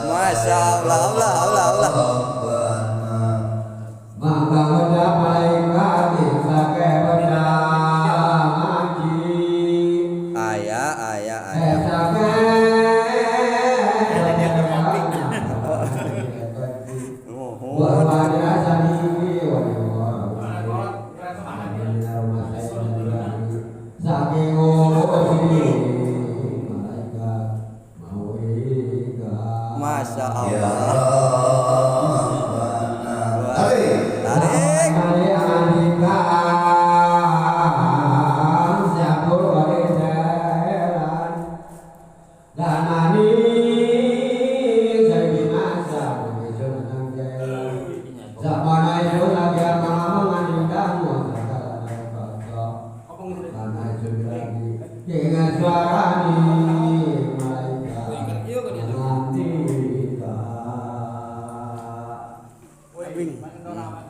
Masya Allah, Allah, Allah, Allah. Ayah, ayah, ayah. Masya Allah. Tarik.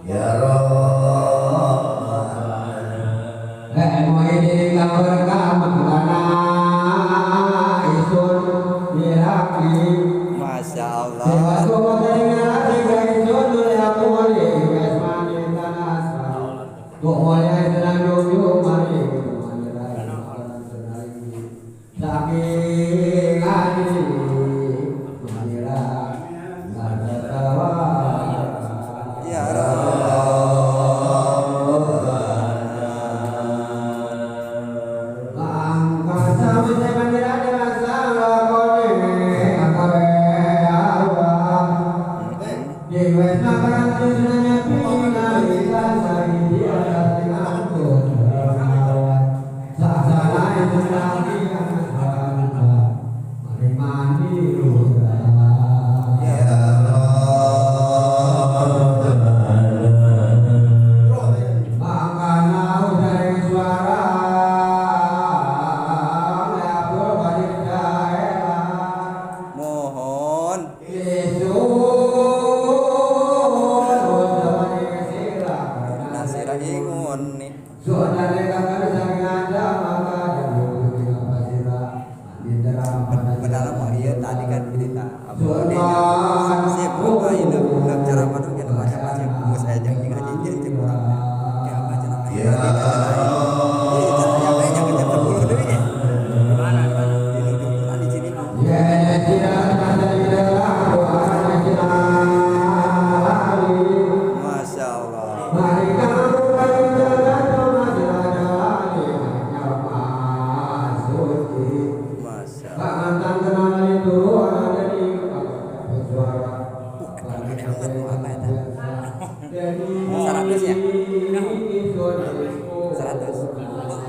Ya Masya Allah. Ya Mohon. Nasira ingun nih. Padahal mah iya tadi kan cerita apa sibuk ini cara mana macam-macam saya jangan ngaji jadi kurang ya macam apa ya Masya Allah. Masya Allah. 100 ya? 100.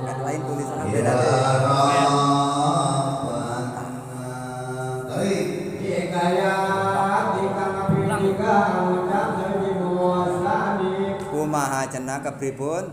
Kan lain tulisannya beda deh. Kumaha cenah kepripun?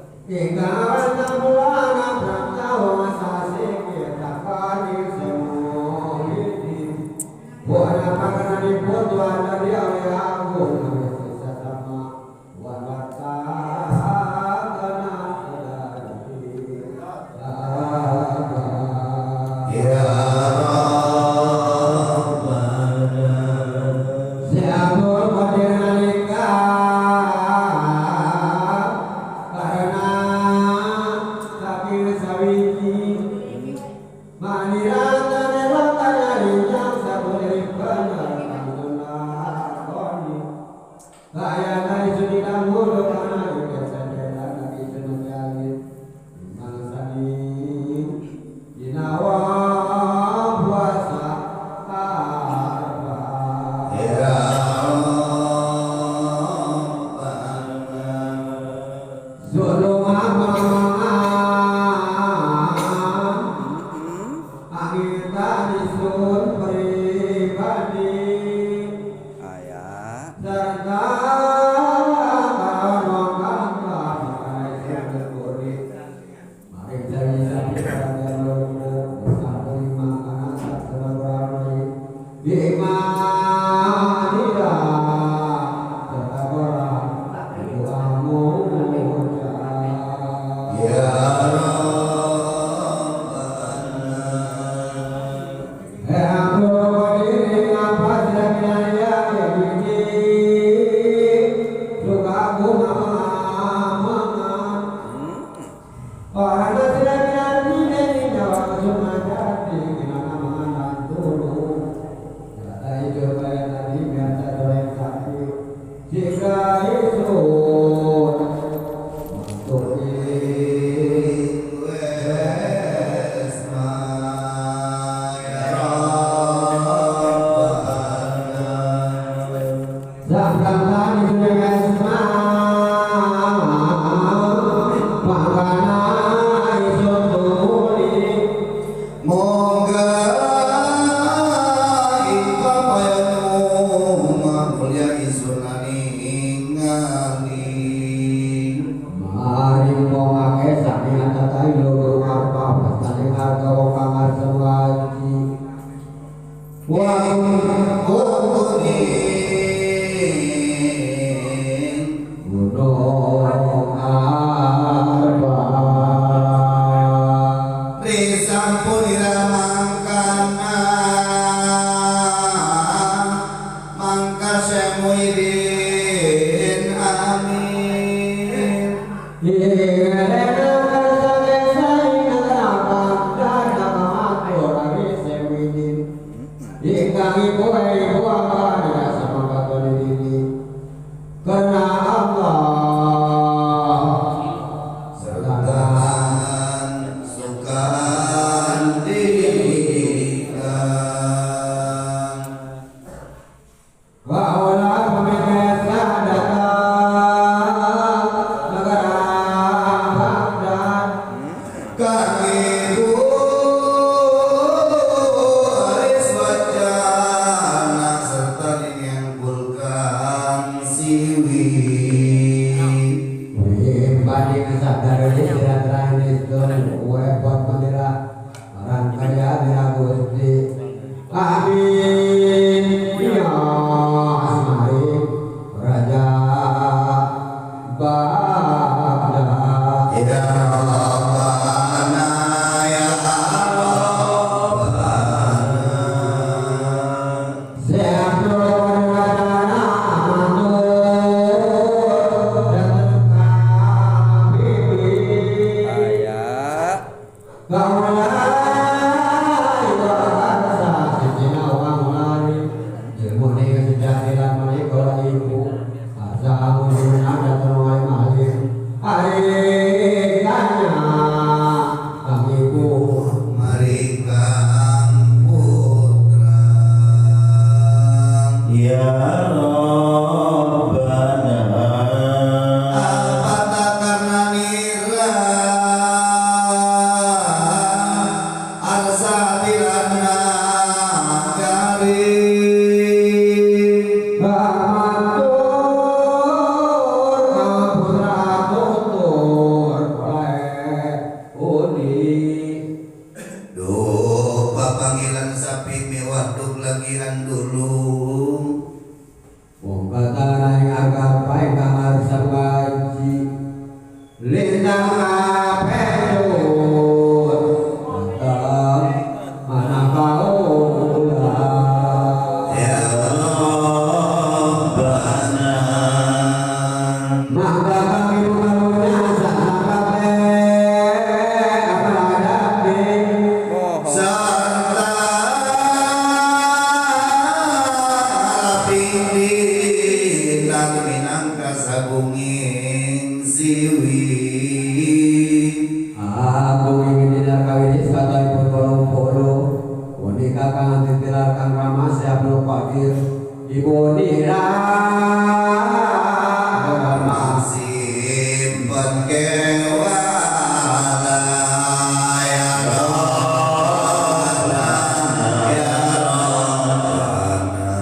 Muhyiddin amin. Karena Allah serta sukan dikang bahwa pemikir datang negara Baghdad kami Aris wacana serta diniangkulkan siwi banding sadar Amin ya asmari Raja Baghdad ya Rabbana ya Rabbana Aya. Marikang putra Ya Rabbana Al-Fatah karena nira Arsadilan nagari Duh, panggilan sapi mewah duk lagian dulu. Wong kata ing agama ingkang arsa ngaji lintang apendut datang mana kaula Ya Rabbana mangga kami karunya sakabeh amaradapi Mohon. Serta pimpinan minangka sagunging siwi. Aku ingin dinar kawin kata ibu tolong polo punika kang titilar kang rama Syabdul Qadir ibu nira Simpen kewala ya Rabbana ya Rabbana.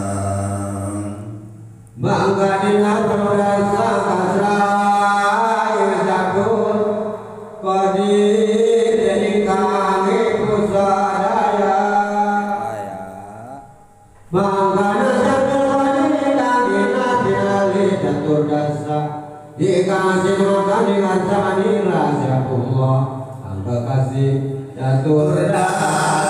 Mangga dinar perdasa kasrai Syabdul Qadir ingkang ibu sadaya Aya. Mangga Syabdul Qadir kang dinali catur dasa dikasih makan dengan sama nira siapullah angka kasih catur dasa.